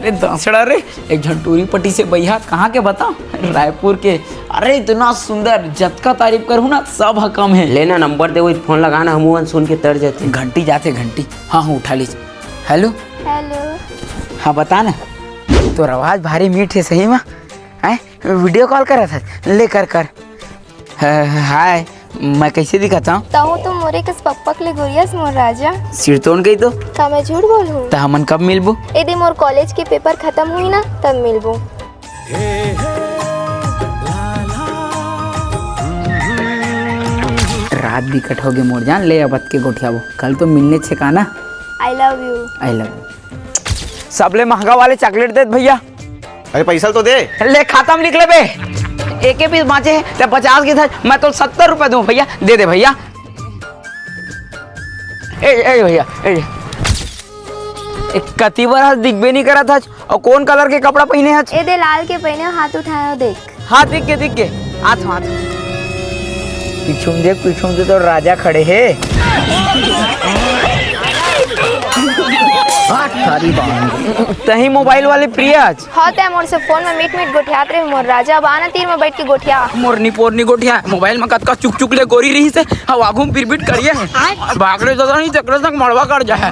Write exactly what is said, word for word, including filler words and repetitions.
अरे दासड़ा रे, एक झन टूरी पट्टी से बइहा, कहाँ के बताओ? रायपुर के। अरे इतना सुंदर, जतका तारीफ करूँ ना, सब ह कम है। लेना नंबर दे, वही फोन लगाना, हमू मन सुन के तर जाते। घंटी जाते, घंटी। हाँ हाँ, उठा लीज। हेलो। हेलो। हाँ बता ना, तोर आवाज भारी मीठ है सही में। हैं? वीडियो कॉल करत हस? ले कर कर। ह-, हाय, मैं कैसे दिखत हँव? तहूँ तो मोरे कस पकपक ले गोरियास मोर राजा। सिरतोन कही तो। का मैं झूठ बोलहूँ? त हमन कब मिलबो? ए दे मोर कॉलेज के पेपर खतम होही ना, तब मिलबो। रात बिकट होगे मोर जान, ले अब अतके गोठियाबो, कल तो मिलने छे का ना। I love you। I love you। सबले महंगा वाले चॉकलेट दे भैया। अरे पैसा तो दे। ले खाता में लिख लेबे, एके पीस बाँचे हे, ते पचास के था, मैं तो सत्तर रुपए दूँ भैया, दे दे भैया। ए, ए भैया, ए, ए कति बार हस दिखबे नहीं करत हस, अउ कौन कलर के कपड़ा पहिने हस? ए दे लाल के पहिने, हाथ उठाए हो देख। हाँ, दिख गे, दिख गे। आत हूँ, आत हूँ। पीछू में देख, पीछू में तो राजा खड़े हे। तही मोबाइल वाले प्रिया हच। हाँ, तैं मोर से फोन में मीठ मीठ गोठियात रहे, मोर राजा। अब आना तीर में बैठ के गोठिया। मोरनी पोरनी गोठिया, मोबाइल में कतका चुक चुक ले गोरी रही से, अब आगू में पिरबिट करिए। भाग रे दादा, नहीं चक्र संग मड़वा कर जाए।